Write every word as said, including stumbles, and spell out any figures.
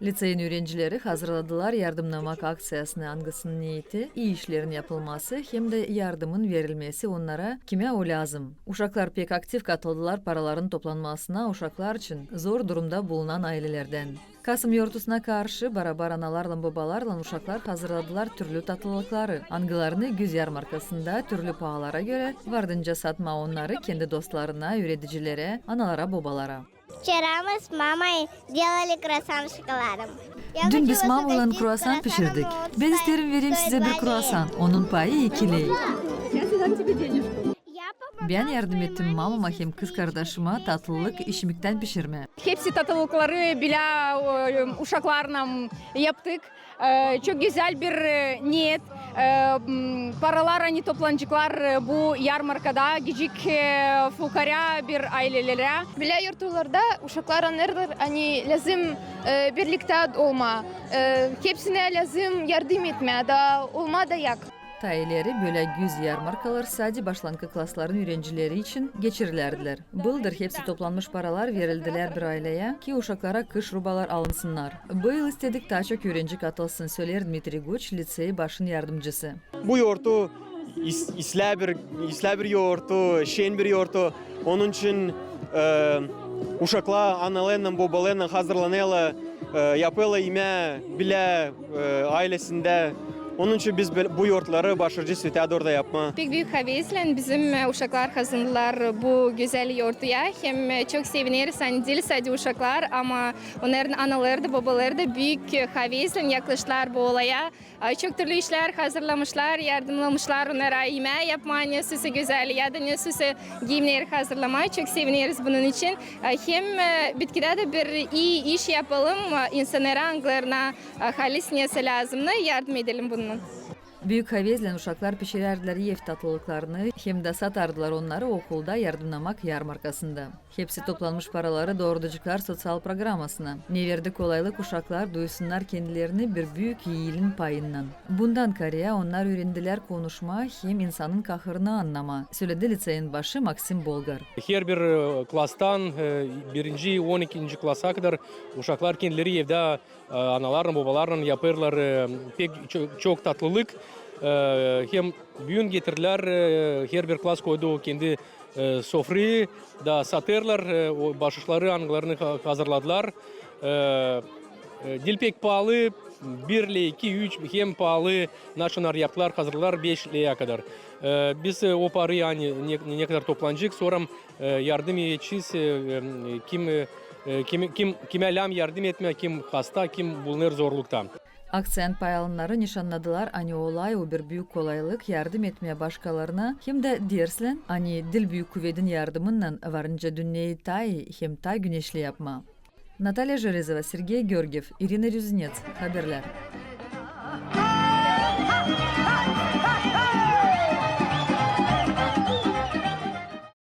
Liţeyin üürencileri hazırladılar yardımnamak akţiyasını, angısının neeti i işlerin yapılması hem dä yardımın verilmesi onnara, kimä o lääzım. Uşaklar pek aktiv katıldılar paraların toplanmasına uşaklar için zor durumda bulunan aylelerdän. Kasım yortusuna karşı barabar analarlan, bobalarlan uşaklar hazırladılar türlü tatlılıkları, angılarını güz yarmarkasında türlü paalara görä vardınca satmaa onnarı kendi dostlarına, üüredicilerä, analara, bobalara. Вчера мы с мамой делали круассан с шоколадом. Dün biz mamamnan kruasan pişirdik. Bän isteerim vereyim sizä bir kruasan. Onun payı iki ley. Bän yardım ettim mamama hem kızkardaşıma tatlılık işimiktän pişirmää. Hepsi tatlılıkları bilä, e, uşaklarlan yaptık. E, çok gözäl bir, e, neet. E, m, paralar, ani toplanaceklar, e, bu yarmarkada gidecek, e, fukaara bir aylelerä. Bilä yortularda uşaklar annêêrlar, ani lääzım, e, birliktä olmaa. E, hepsinä lääzım yardım etmää, da olmaa dayak. Taa ileri bölä güz yarmarkalar sade başlankı klasların üürencileri için geçirilärdilär. Bıldır hepsi toplanmış paralar verildilär bir ayleyä, ki uşaklara kış rubalar alınsınnar. Bu yıl istedik, taa çok üürenci katılsın, söleer Dmitriy Guç, liţey başın yardımcısı. Bu yortu is-, islää bir, islää bir yortu, şen bir yortu. Onun için, e, uşaklar analarlan, bobalarlan hazırlanêrlar, e, yapêrlar imää bilä, e, aylesindä. Onun için biz bö-, bu yortları başaracez öteyä dooru da yapmaa. Pek büük havezlän bizim, e, uşaklar hazırladılar bu gözäl yortuya. Hem, e, çok sevineriz, ani diil sade uşaklar, ama onnarın anaları da, bobaları da büük, e, havezlän yaklaştılar bu olaya. Ay, çok türlü işlär hazırlamışlar, yardımnamışlar onnara imää yapmaa, ne sä gözäl, ya da ne sä giyimneri hazırlamaa. Çok sevineriz bunun için. Ay, hem, e, bitkidä dä bir ii iş yapalım, e, insannara, angılarına, e, halis ne sä lääzımnı, yardım edelim bununnan. Büük havezlän uşaklar pişirärdilär ev tatlılıklarını hem dä satardılar onnarı okulda yardımnamak yarmarkasında. Hepsi toplanmış paraları doorudaceklar soţial programasına. Ne verdi kolaylık uşaklar duysunnar kendilerini bir büük iilin payından. Bundan kaarä onnar üürendilär konuşmaa hem insanın kahırını annamaa, söledi liţeyin başı Maksim Bolgar. Herbir, e, klastan, e, birinci, on ikinci klasa kadar uşaklar kendileri evdä, e, analarlan, bobalarlan yapêrlar, e, pek ço-, çok tatlılık. E, hem büün getirdilär, e, herbir klas koydu kendi, e, sofrayı da satêrlar, e, o başışları, angılarını ha-, hazırladılar. E, e, diil pek paalı, bir ley, iki, üç, hem paalı, naçin onnar yaptılar, hazırladılar beş leyä kadar. E, biz, e, o parayı, ani ne, ne kadar toplanacek, sora, e, yardım edecez, e, e, kim, e, e, kim, kim, kimä lääzım yardım etmää, kim hasta, kim bulunêr zorlukta. Akţiyanın pay alannarı nişannadılar, ani olay o bir büük kolaylık yardım etmää başkalarına, hem dä derslän, ani diil büük kuvedin yardımınnan varınca dünneyi taa ii hem taa güneşli yapmaa. Natalya Jerezova, Sergey Georgiev, İrina Rüzüneţ, Haberlär.